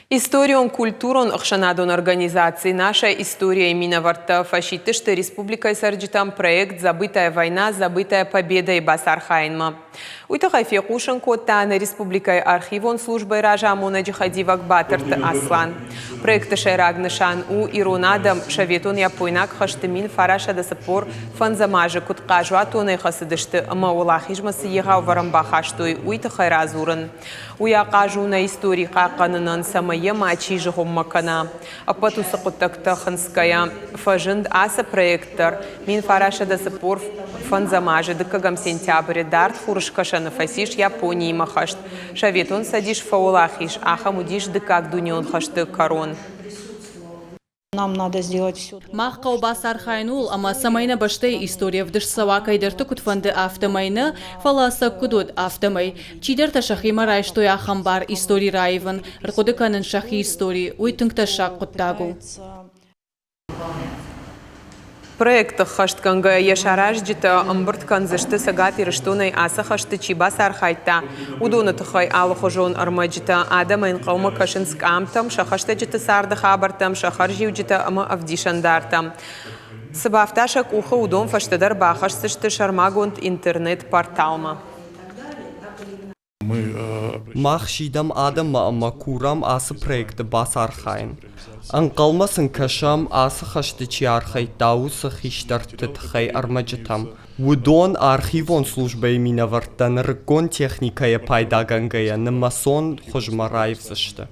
Историон-культурон ӕхсӕнадон организаци «Наша история»-йы минӕвӕрттӕ фӕсидтысты республикӕйы цӕрджытӕм проект «Забытая война, забытая победа»-йы бацархайынмӕ. Уый тыххӕй фехъусын кодта нӕ республикӕйы архивон службӕйы разамонӕджы хӕдивӕг Батырты Аслан. Проекты сӕйраг нысан у ирон адӕм советон-япойнаг хӕсты 1945 азы куыд хъазуатонӕй хӕцыдысты ӕмӕ уӕлахизмӕ цы егъау вӕрӕн бахастой, уый тыххӕй радзурын. Уый ахъаз у нӕ истори хъахъхъӕнынӕн, цӕмӕй йӕ мачи зыгъуыммӕ кӕна. Ӕппӕт уыцы хъуыддӕгтӕ хынцгӕйӕ, фӕзынд ацы проект дӕр. 1945 азы дыккӕгӕм сентябры Дард Хурыскӕсӕны фӕцис Япониимӕ хӕст. Советон Цӕдис фӕуӕлахиз, ахӕм уыдис Дыккаг дунеон хӕсты кӕрон. Мах хъӕуы бацархайын ууыл, ӕмӕ цӕмӕй нӕ бӕстӕйы истори ӕвдыст цӕуа кӕйдӕрты куыд фӕнды, афтӕмӕй нӕ, фӕлӕ ӕцӕг куыд уыд, афтӕмӕй. Чидӕртӕ сӕхимӕ райстой ахӕм бар истори раивын, ӕрхъуыды кӕнын сӕхи истори, уый тынг тӕссаг хъуыддаг у. Проект ӕххӕстгӕнгӕ йӕ саразджытӕ ӕмбырд кӕндзысты Цӕгат Ирыстонӕй ацы хӕсты чи бацархайдта, уыдоны тыххӕй алыхуызон ӕрмӕджытӕ. Адӕм ӕнхъӕлмӕ кӕсынц къамтӕм, сӕ хӕстӕджыты царды хабӕрттӕм, сӕ хӕрзиуджытӕ ӕмӕ ӕвдисӕндартӕм. Цы бафта сӕ къухы, уыдон фӕстӕдӕр бахӕсдзысты сӕрмагонд интернет-порталмӕ. Мах сидӕм адӕммӕ ӕмӕ курӕм ацы проекты бацархайын. Ӕнхъӕлмӕ сын кӕсӕм, ацы хӕсты чи архайдта, уыцы хистӕрты тыххӕй ӕрмӕджытӕм. Уыдон архивон службӕйы минӕвӕрттӕ нырыккон техникӕйӕ пайдагӕнгӕйӕ нымӕцон хуызмӕ раивдзысты.